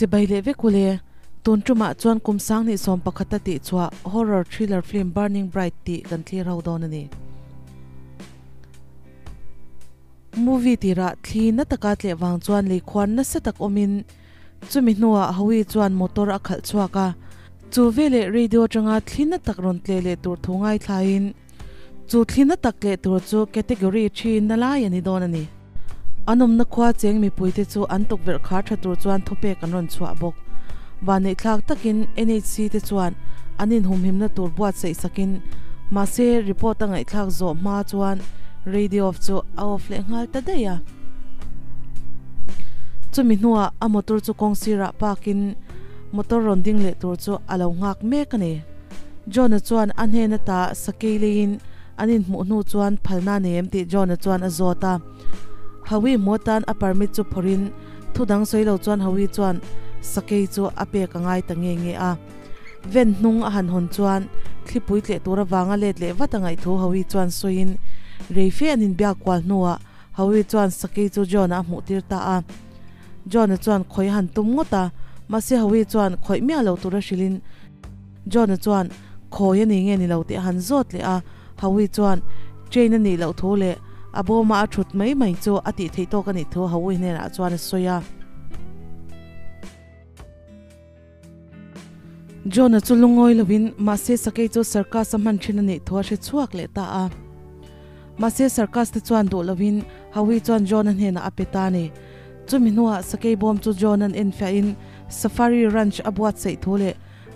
Chibai leh vek ule, tun tumah chuan kum sang hnih 11 a tih chhuah horror thriller film Burning Bright tih kan thlir ho dawn a ni. Movie tirah thli na taka tleh vang chuan lei khuan nasa tak awmin chumi hnuah Howie chuan motor a khalh chhuak a. Chu veleh radio atanga thli na tak rawn tleh leh tur thu ngaithlaiin chu thli na tak tleh tur chu category thi na lai a ni dawn a ni. An awmna khua cheng mipuite chu an tukverh khar tha tur chuan thupek an rawn chhuah bawk. Vanneihthlak takin NHC te chuan an inhumhimna tur buatsaih sakin mahse report a ngaihthlak zawh hma chuan radio off chu a off leh nghal ta daih a. Chumi hnuah a motor chu kawng sirah park in motor rawn ding leh tur chu a lo nghak mek a ni. John-a chuan a hnen ata sakei leiin an inhmuh hnu chuan phalna nei em tih John-a chuan a zawt a. Howie hmu atan a permit chu phawrhin thu dang sawi lo chuan Howie chuan sakei chu a pek a ngai ta nge nge a. Ven hnung a han hawn chuan thlipui tleh tur avanga let leh vat a ngaih thu Howie chuan sawiin reife an inbiak kual hnuah Howie chuan sakei chu John-a a hmuh tir ta a. John-a chuan khawih a han tum ngawt a, mahse Howie chuan khawih miah lo tura hrilhin John-a chuan khawi a ni nge ni lo tih a han zawt leh a, Howie chuan train a nih loh thu leh a bawma a thut mai mai chu a tih theih tawk a nih thu Howie hnenah chuan a sawi a. John-a chu lungawi lovin mahse sakei chu circus a hman thin a nih thu a hre chhuak leh ta a. Mahse circus te chuan duh lovin Howie chuan John-a hnenah a pe ta a ni. Chumi hnuah sakei bawm chu John-a'n enfiahin Safari Ranch a buatsaih thu leh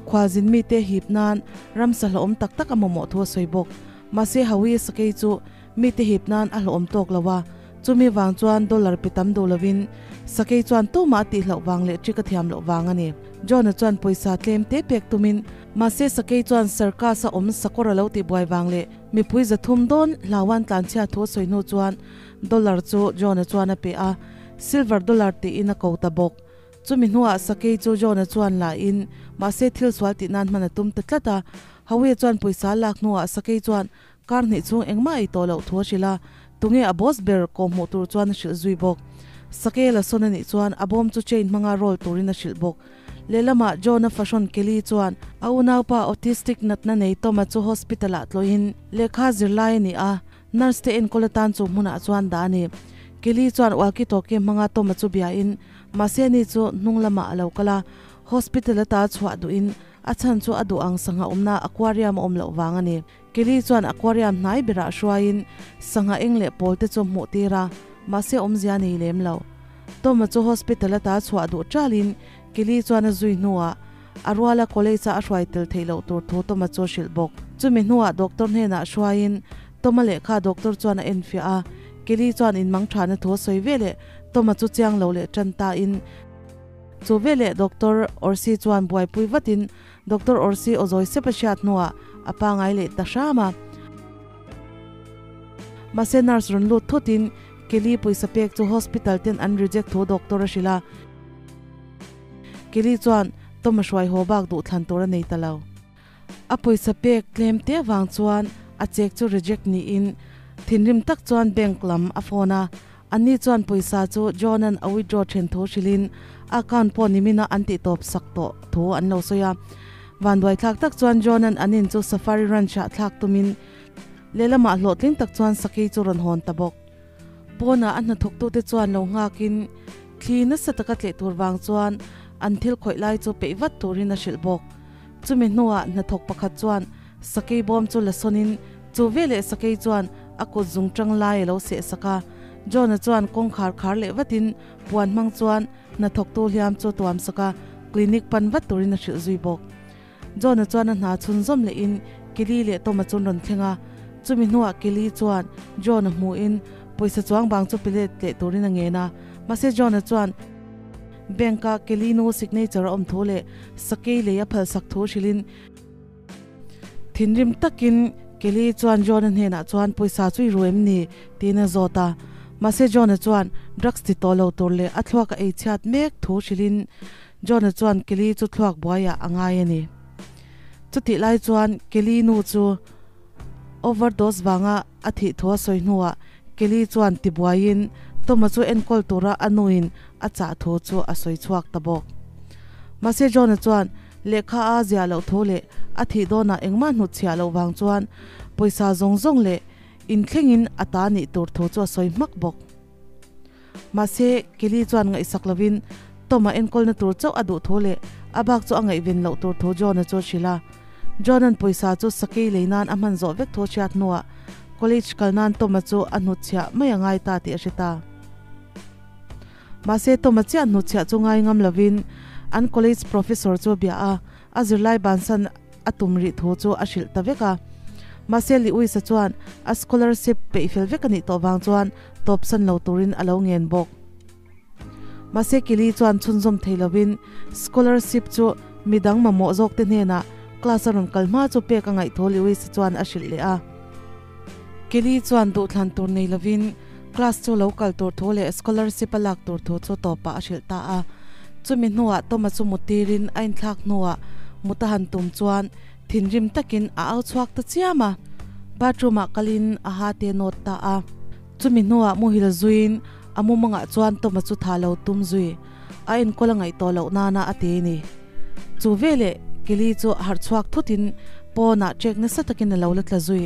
khualzin mite hip nan ramsa hlawhawm tak tak a mamawh thu a sawi bawk. Mahse Howie sakei chu Mite hip nan a hlawhawm tawk lo a, chumi vang chuan dollar pe tam duh lovin sakei chuan tumah a tihloh vang leh trick a thiam loh vang a ni. John-a chuan pawisa tlem te pek tumin mahse sakei chuan circus a awm sakawr a lo tihbuai vang leh mipui 300 dawn hlauan tlanchhia thu a sawi hnu chuan dollar chu John-a chuan a pe a, silver dollar tiin a ko ta bawk. Chumi hnuah sakei chu John-a chuan la in mahse thil sual tih nan hman a tum ta tlat a, Howie chuan pawisa lak hnuah sakei chuan Kar hnih chhung engmah ei tawh loh thu a hrilh a, tunge a boss ber kawh hmuh tur chuan a hrilh zui bawk. Sake la sawn a nih chuan a bawm chu chain hmanga roll turin a hrilh bawk. Lehlamah John-a fahrawn Kelly chuan a unaupa autistic natna nei Tom-a chu hospital-ah tlawhin lehkha zirlai a ni a, nurse te enkawl atan chu hmunah chuan dah a ni. Kelly chuan walkie-talkie hmanga Tom-a chu biain mahse ani chu hnung lamah a lo kal a, hospital ata chhuah duhin a chhan chu a duh ang sangha awmna aquarium a awm loh vang a ni. Kelly chuan aquarium hnai berah hruaiin sangha eng leh pawl te chu a hmuh tir a, mahse awmzia a nei lem lo. Tom-a chu hospital ata chhuah duh ṭalin Kelly chuan a zui hnuah a ruala college-a a hruai tel theih loh tur thu Tom-a chu a hrilh bawk. Chumi hnuah doctor hnenah hruaiin Tom-a lehkha doctor chuan a enfiah a, Kelly chuan inmang ṭhana thu a sawi veleh Tom-a chu chiang lo leh ṭan tain chu veleh doctor Orsi chuan buaipui vatin Doctor Orsi aw zawi sep a hriat hnuah a pangai leh ta hram a. Mahse nurse rawn lut thutin Kelly pawisa pek chu hospital ten an reject thu doctor a hrilh a. Kelly chuan Tom a hruai haw bak duh thlan tur a nei ta lo. A pawisa pek tlem te vang chuan a check chu reject niin thinrim tak chuan bank lam a phone a. Anni chuan pawisa chu John-a'n a withdraw then thu hrilhin a account pawh nimina an tih tawp sak tawh thu an lo sawi a. Vanduai thlak tak chuan John-a'n an in chu Safari Ranch-ah thlak tumin lehlamah hlawhtling tak chuan sakei chu rawn hawn ta bawk. Pawnah a hnathawktute chuan lo nghakin thli nasa taka tleh tur vang chuan an thil khawih lai chu peih vat turin a hrilh bawk. Chumi hnuah hnathawk pakhat chuan sakei bawm chu la sawnin chu veleh sakei chuan a kut zung tang lai a lo seh sak a. John-a chuan kawngkhar khar leh vatin puan hmang chuan hnathawktu hliam chu tuam sak a, clinic pan vat turin a hrilh zui bawk. John-a chuan a hna chhun zawm lehin Kelly leh Tom-a chu an rawn thleng a. Chumi hnuah Kelly chuan John-a hmuhin pawisa chuang bang chu pe let leh turin a ngen a. Mahse John-a chuan bank-a Kelly nu signature a awm thu leh sakei lei a phalsak thu hrilhin, Thinrim takin Kelly chuan John-a hnenah chuan pawisa chu i ru em ni? tiin a zawt a. Mahse John-a chuan drugs ti tawh lo tur leh a thluak a ei chhiat mek thu hrilhin John-a chuan Kelly chu thluak buaiah a ngai a ni. Chutih lai chuan Kelly nu chu overdose vanga a thih thu a sawi hnuah Kelly chuan tibuaiin Tom-a chu enkawl tura a nuin a chah thu chu a sawi chhuak ta bawk. Mahse John-a chuan lehkha a ziah loh thu leh a thih dawnah engmah hnutchhiah loh vang chuan pawisa zawng zawng leh Inthlengin a ta nih tur thu chu a sawi hmak bawk. Mahse, Kelly chuan ngaihsak lovin Tom-a enkawlna tur chauh a duh thu leh a bak chu a ngaihven loh tur thu John-a chu a hrilh a. John-a'n pawisa chu sakei lei nan a hman zawh vek thu a hriat hnuah college kal nan Tom-a chu a hnutchhiah mai a ngai ta tih a hre ta. Mahse, Tom-a chiah hnutchhiah chu ngai ngam lovin an college professor chu a bia a, a zirlai bansan a tum rih thu chu a hrilh ta vek a. Mahse Lewis-a chuan a scholarship peih fel vek a nih tawh vang chuan tawpsan lo turin a lo ngen bawk. Mahse Kelly chuan chhunzawm thei lovin scholarship chu midang mamawh zawkte hnenah class a rawn kal hma chu pek a ngaih thu Lewis-a chuan a hrilh leh a. Kelly chuan duhthlan tur nei lovin class chu lo kal tur thu leh scholarship a lak tur thu chu tawpah a hrilh ta a. Chumi hnuah Toma chu mutirin a inthlak hnuah mut a han tum chuan thinrim takin a au chhuak ta chiam a. Bathroom ah kalin a ha te nawt ta a. Chumi hnuah muhil zuiin a mumangah chuan Toma chu tha lo tum zui a enkawl a ngaih tawh loh nana a ti ni. Chu veleh Kelly chu harh chhuak thutin pawnah ṭek nasa takin a lo la tla zui.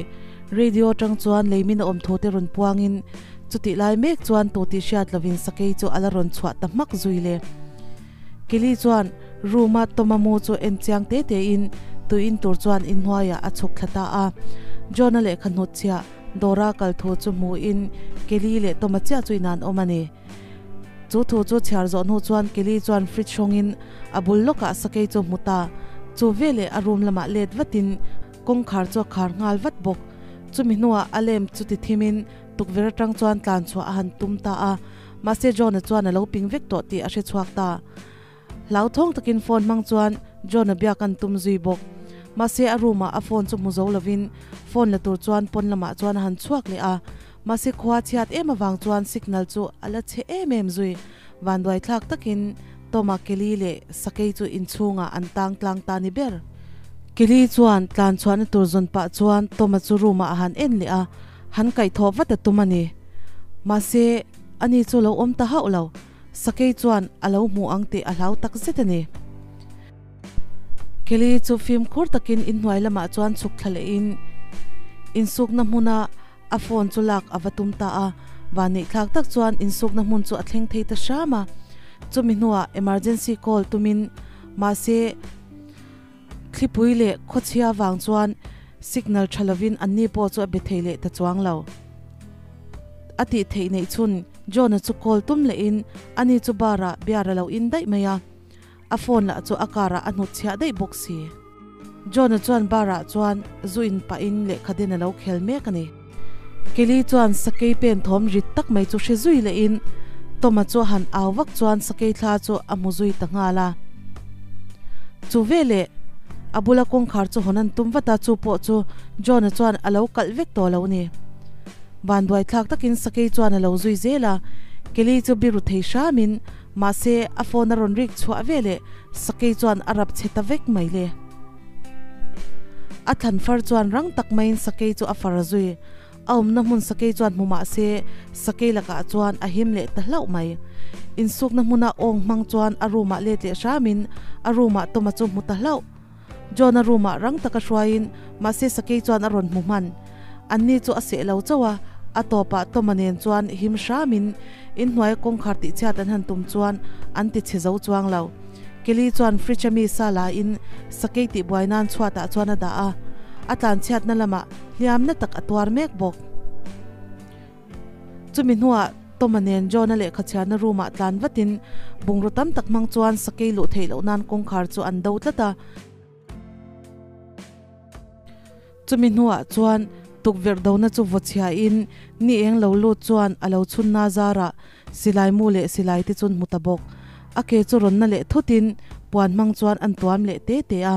Radio aṭang chuan leimin a awm thu te rawn puangin chutih lai mek chuan tu tih hriat lovin sakei chu a la rawn chhuah ta hmak zui le. Kelly chuan room a Toma mu chu en chiang te tein tui in tur chuan inhnuaiah a chhuk thla ta a. John-a lehkha hnutchhiah dawra kal thu chu hmuin Kelly leh Toma chiah chu inan awm a ni. Chu thu chu chhiar zawh hnu chuan Kelly chuan fridge hawngin a bul lawkah sakei chu hmu ta. Chu veleh a room lamah let vatin kawngkhar chu a khar nghal vat bawk. Chumi hnuah a lamp chu ti thimin tukverh atang chuan tlan chhuah a han tum ta a. Mahse John-a chuan a lo ping vek tawh tih a hre chhuak ta. Hlauthawng takin phone hmang chuan John-a biak an tum zui bawk. Mahse a room ah a phone chu hmu zo lovin phone la tur chuan pawn lamah chuan a han chhuak leh a. Mahse khua chhiat em avang chuan signal chu a la chhe em em zui. Vanduai thlak takin Toma, Kelly leh Sakei chu inchhungah an tang tlang ta ni ber. Kelly chuan tlan chhuahna tur zawn pah chuan Toma chu room ah a han en leh a, han kaihthawh vat a tum a ni. Mahse ani chu lo awm ta hauh lo. Sakei chuan a lo hmu ang tih a hlau tak zet a ni. Kelly chu fimkhur takin inhnuai lamah chuan chhuk thla lehin insukna hmuna a phone chu lak a va tum ta a. Vanneihthlak tak chuan insukna hmun chu a thleng thei ta hram a. Chumi hnuah emergency call tumin mahse thlipui leh khawchhia vang chuan signal tha lovin anni pawh chu a be thei leh ta chuang lo. A tih theih neih chhun John-a chu call tum lehin ani chu bar-ah beer a lo in daih mai a, a phone lah chu a car-ah a hnutchhiah daih bawk si. John-a chuan bar-ah chuan zu in pahin lehkha den a lo khel mek a ni. Kelly chuan sakei pen thawm rit tak mai chu hre zui lehin Tom-a chu a han au vak chuan sakei thla chu a hmu zui ta nghal a. Chu veleh a bula kawngkhar chu hawn an tum vat a, chu pawh chu John-a chuan a lo kalh vek tawh lo ni. Vanduai thlak takin sakei chuan a lo zui zel a, Kelly chu biru thei hramin mahse a phone a rawn rik chhuah veleh sakei chuan a rap chhe ta vek mai le. A thlan far chuan rang tak maiin sakei chu a far zui. A awmna hmun sakei chuan hmu mah se, sakei lakah chuan a him leh ta hlauh mai. Insukna hmuna awng hmang chuan a room ah let leh hramin a room ah Toma chu hmu ta hlauh. John-a room ah rang taka hruaiin mahse sakei chuan a rawn hmu hman. Anni chu a seh lo chauh a, a tawpah Toma nen chuan him hramin inhnuaia kawngkhar tihchhiat an han tum chuan an ti chhe zo chuang lo. Kelly chuan fridge a mi sa la in sakei tih buai nan chhuat ah chuan a dah a, a tlanchhiat na lamah hliam na tak a tuar mek bawk. Chumi hnuah Tom-a nen John-a lehkha chhiarna room ah tlan vatin bungraw tam tak hmang chuan sakei luh theih loh nan kawngkhar chu an do tlat a. Chumi hnuah chuan tukverh dona chu vaw chhiahin ni eng lo lut chuan a lo chhun na zarah silai mu leh silai te chun hmu ta bawk. A ke chu rawn na leh thutin puan hmang chuan an tuam leh te te a.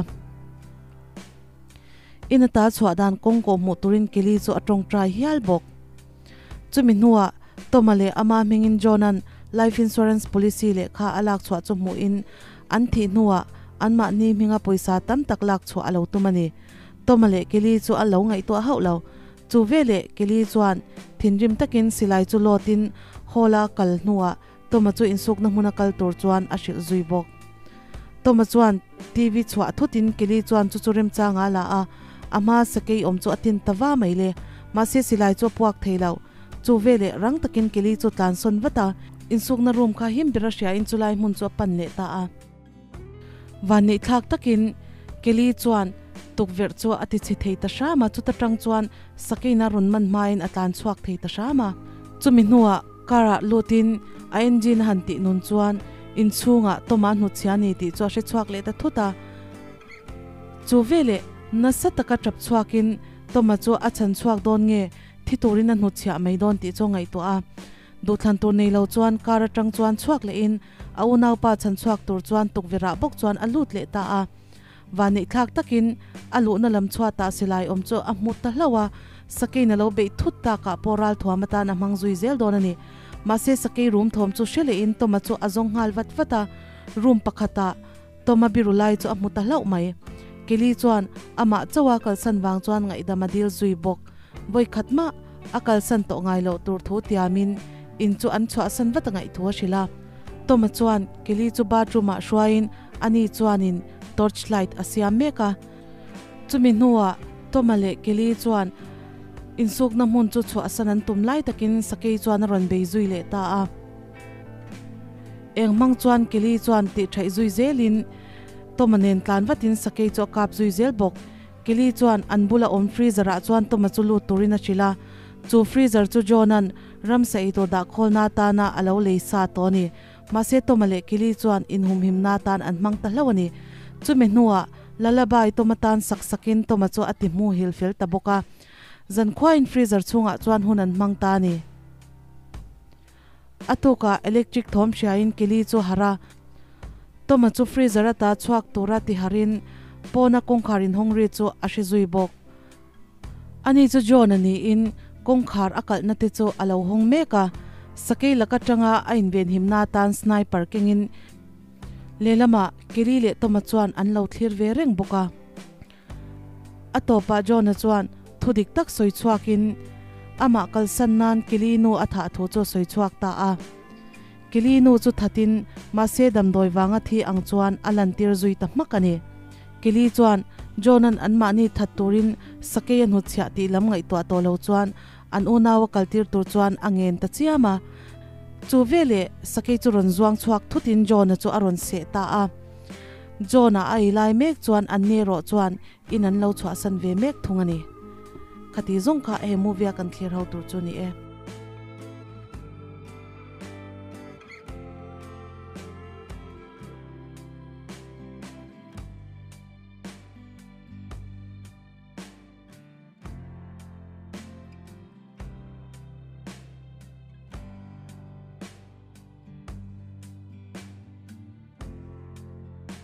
In ata chhuah dan kawng kawh hmuh turin Kelly chu a tawngtai hial bawk. Chumi hnuah. Tom-a leh ama hmingin John-a'n life insurance policy lehkha a lak chhuah chu hmuhin an thih hnuah anmahni hminga pawisa tam tak lak chhuah a lo tum a ni. Tom-a leh Kelly chu a lo ngaihtuah hauh lo. Chu veleh Kelly chuan thinrim takin silai chu lawtin hall-a kal hnuah Tom-a chu insukna hmuna kal tur chuan a hrilh zui bawk. Tom-a chuan TV chhuah thutin Kelly chuan chu chu remchanga a la a, a hma sakei awm chu a tin ta va mai le. Mahse silai chu a puak thei lo. Chu veleh rang takin Kelly chu tlan sawn vat a, insukna room kha him ber a hriain chulai hmun chu a pan leh ta a. Vanneihthlak takin Kelly chuan tukverh chu a ti chhe thei ta hram a, chuta tang chuan Sakeina rawn man hmain a tlan chhuak thei ta hram a. Chumi hnuah car ah lutin a engine a han tih nun chuan inchhungah Tom-a hnutchhia a ni tih chu a hre chhuak leh ta thut a. Chu veleh nasa taka tap chhuakin Tom-a chu a chhan chhuak dawn nge thi turin a hnutchhiah mai dawn tih chu a ngaihtuah a. Duhthlan tur nei lo chuan car atang chuan chhuak lehin a unaupa chhan chhuak tur chuan tukverhah bawk chuan a lut leh ta a. Vaneihthlak takin a luhna lam chhuatah silai awm chu a hmu ta hlauh a, sakeiin a lo beih thut takah pawh ralthuam atan a hmang zui zel dawn a ni. Mahse sakei rum thawm chu hre lehin Toma chu a zawng nghal vat vat a, room pakhatah Toma biru lai chu a hmu ta hlauh mai. Kelly chuan amah chauha kalsan vang chuan ngaihdam a dil zui bawk. Vawi khat mah a kalsan tawh ngai loh tur thu tiamin in chu an chhuahsan vat a ngaih thu a hrilh a. Toma chuan Kelly chu bathroom ah hruaiin ani chuanin torch light a siam mek a. Chumi hnuah Toma leh Kelly chuan insukna hmun chu chhuahsan an tum lai takin sakei chuan a rawn bei zui leh ta a. Eng hmang chuan Kelly chuan tih thaih zui zelin Toma nen tlan vatin sakei chu a kap zui zel bawk. Kelly chuan an bula awm freezer ah chuan Toma chu lut turin a hrilh a, chu freezer chu John-a'n ramsa eitur dah khawlna atana a lo lei sa tawh a ni. Mahse Toma leh Kelly chuan inhumhimna atan an hmang ta hlauh a ni. Chumi hnuah Lullaby Toma tan sak sakin Toma chu a ti hmu hil fel ta bawk a. Zankhuain freezer chhungah chuan hun an hmang ta a ni. A tukah electric thawm hriain Kelly chu harh a, Toma chu freezer ata chhuak tura ti harhin pawna kawngkhar inhawng ri chu a hre zui bawk. Ani chu John a niin kawngkhar a kalhna te chu a lo hawng mek a, sakei lak atanga a invenhimna atan sniper kengin lehlamah Kelly leh Toma chuan an lo thlir ve reng bawk a. A tawpah John-a chuan thu dik tak sawi chhuakin amah kalsan nan Kelly nu a thah thu chu a sawi chhuak ta a. Kelly nu chu thatin mahse damdawi vanga thi ang chuan a lantir zui ta hmak a ni. Kelly chuan John-a'n anmahni that turin sakei a hnutchhiah tih lam ngaihtuah tawh lo chuan an unau a kaltir tur chuan a ngen ta chiam a. Chu veleh sakei chu rawn zuang chhuak thutin John-a chu a rawn seh ta a. John-a a ei lai mek chuan an ni erawh chuan in an lo chhuahsan ve mek thung a ni. Khati zawng kha he movie a kan thlir ho tur chu ni e.